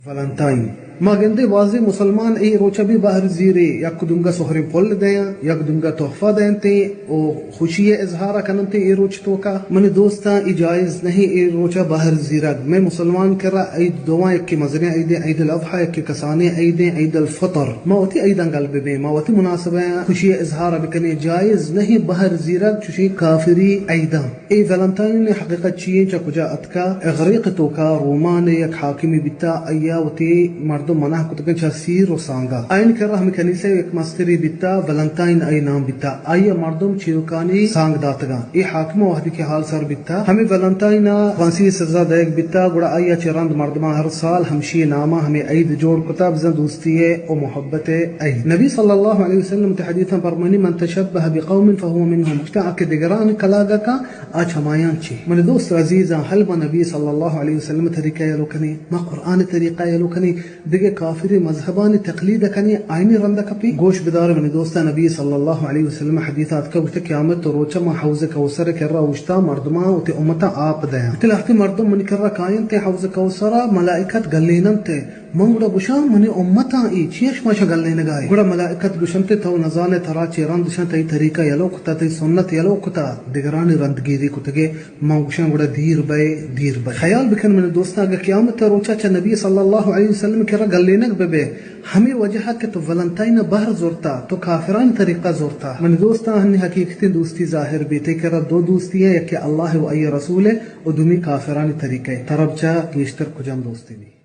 ولنتائن۔ ما گندے بازیں مسلمان اے روچ ءَ بھی بہر زیرے، یک دنگا سہریں پل دیاں، یک دنگا تحفہ دینتے او خوشی ءِ اظہار کننتے اے روچ توکا۔ منی دوستاں، اے جائز نہیں اے روچ ءَ بہر زیرگ۔ مئے مسلمان کرا عید دوواں، یکے مزنیں عیدیں، عید الاضحی، یکے کسانیں عیدیں، عید الفطر۔ ما وتی عیداں گل ببیں، ما وتی مناسبہ خوشی ءِ اظہار بکنیں۔ جائز نہیں بہر زیرگ چوشیں کافری عیداں۔ اے ولنتائن ءِ حقیقت چی انت؟ چہ کجا اتکا؟ اغریق ءِ توکا رومان ءِ یک حاکمے بیتا، آئی ءَ وتی مردم منع کتگاں چہ سیر و سانگا۔ آئی ءِ کرا ہمے کنیسہ ءِ یک مسترے بیتا، ولنتائن آئی ءِ نام بیتا۔ آئی ءَ مردم چیروکانی سانگ داتگاں۔ اے حاکم ءَ وہدے کہ حال سر بیتا، ہمے ولنتائن ءَ پھانسی ءِ سزا دئیگ بیتا، گڑا آئی ءَ چہ رند مردماں ہر سال ہمشی ءِ نام ءَ ہمے عید جوڑ کتا، بزاں دوستی ءِ و محبت ءِ عید۔ نبی صلی اللہ علیہ وسلم وتی حدیثاں پرمانی، من تشبہ بقوم فهو منهم، گوشتا آ کہ دگرانی کلاگ ءَ کاں، آ چمایاں چی۔ منی دوست عزیزاں، ہل ما نبی صلی اللہ علیہ وسلم ءِ طریقہ یلو کنیں، ما قرآن ءِ طریقہ یلو کنیں، دگہ کافریں مذہبانی تقلید کنیں، آئینی رند کپیں۔ گوش بدار منی دوستاں، نبی صلی اللہ علیہ وسلم ءِ حدیث آتکا گوشتہ، قیامت ءِ روچا ما حوض کوثر ءِ کرا اوشتا مردماں وتی امتاں آپ دیاں۔ وتی لہتے مردم منی کرا کاینت حوض کوثر ءَ، ملائکت گلیننت۔ من گڑا گوشاں، منی امتاں اے، چیا شما شاں گلینگا ئے؟ گڑا ملائکت گوشنت، تو نزانے ترا چہ رند شاں تئی طریقہ یلو کتا، تئی سنت یلو کتا، دگرانی رندگیری کتگے۔ من گوشاں، گڑا دیر بئے، دیر بئے۔ خیال بکن منی دوستاں، اگہ قیامت ءِ روچا چہ نبی صلی اللہ علیہ وسلم ءِ کرا گلینگ ببئے، ہمے وجہ ءَ کہ تو ولنتائن ءَ بہر زرتا، تو کافرانی طریقہ زرتا۔ منی دوستاں، ہنی حقیقتیں دوستی ظاہر بیت، تئی کرا دو دوستی ایں، یکے اللہ و آئی ءِ رسول ءِ و دومی کافرانی طریقہ ءِ۔ ترا چہ گیشتر کجام دوستی بی؟